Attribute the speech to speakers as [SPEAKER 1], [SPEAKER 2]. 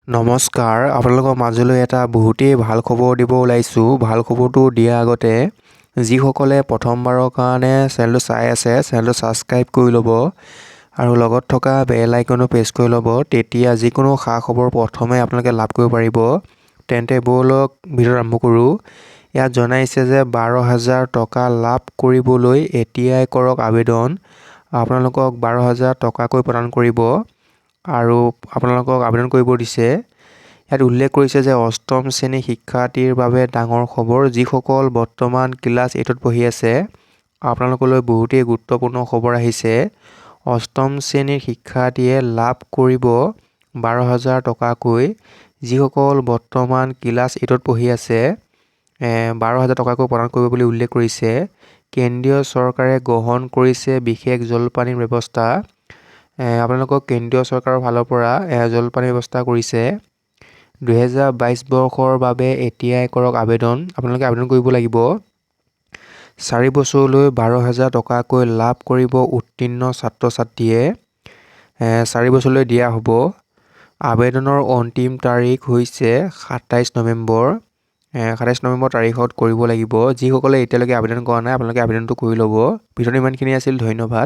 [SPEAKER 1] নমস্কাৰ, আপোনালোকৰ মাজলৈ এটা বহুতেই ভাল খবৰ দিব ওলাইছোঁ। ভাল খবৰটো দিয়াৰ আগতে যিসকলে প্ৰথমবাৰৰ কাৰণে চেনেলটো চাই আছে, চেনেলটো ছাবস্ক্ৰাইব কৰি ল'ব আৰু লগত থকা বেল আইকনো প্ৰেছ কৰি ল'ব। তেতিয়া যিকোনো খা খবৰ প্ৰথমে আপোনালোকে লাভ কৰিব পাৰিব। তেন্তে ব'লক, ভিডিঅ' আৰম্ভ কৰোঁ। ইয়াত জনাইছে যে 12,000 টকা লাভ কৰিবলৈ এতিয়াই কৰক আবেদন। আপোনালোকক 12,000 টকাকৈ প্ৰদান কৰিব আৰু আপোনালোকক আবেদন কৰিব দিছে। ইয়াত উল্লেখ কৰিছে যে অষ্টম শ্ৰেণীৰ শিক্ষাৰ্থীৰ বাবে ডাঙৰ খবৰ। যিসকল বৰ্তমান ক্লাছ এইটত পঢ়ি আছে, আপোনালোকলৈ বহুতেই গুৰুত্বপূৰ্ণ খবৰ আহিছে। অষ্টম শ্ৰেণীৰ শিক্ষাৰ্থীয়ে লাভ কৰিব 12,000 টকাকৈ। যিসকল বৰ্তমান ক্লাছ এইটত পঢ়ি আছে, 12,000 টকাকৈ প্ৰদান কৰিব বুলি উল্লেখ কৰিছে। কেন্দ্ৰীয় চৰকাৰে গ্ৰহণ কৰিছে বিশেষ জলপানিৰ ব্যৱস্থা। আপোনালোকক কেন্দ্ৰীয় চৰকাৰৰ ফালৰ পৰা জলপানিৰ ব্যৱস্থা কৰিছে। 2022 বৰ্ষৰ বাবে এতিয়াই কৰক আবেদন। আপোনালোকে আবেদন কৰিব লাগিব। 4 বছৰলৈ 12,000 টকাকৈ লাভ কৰিব উত্তীৰ্ণ ছাত্ৰ ছাত্ৰীয়ে। 4 বছৰলৈ দিয়া হ'ব। আবেদনৰ অন্তিম তাৰিখ হৈছে 27 নৱেম্বৰ। 27 নৱেম্বৰ তাৰিখত কৰিব লাগিব। যিসকলে এতিয়ালৈকে আবেদন কৰা নাই, আপোনালোকে আবেদনটো কৰি ল'ব। ভিডিঅ'টো ইমানখিনি আছিল, ধন্যবাদ।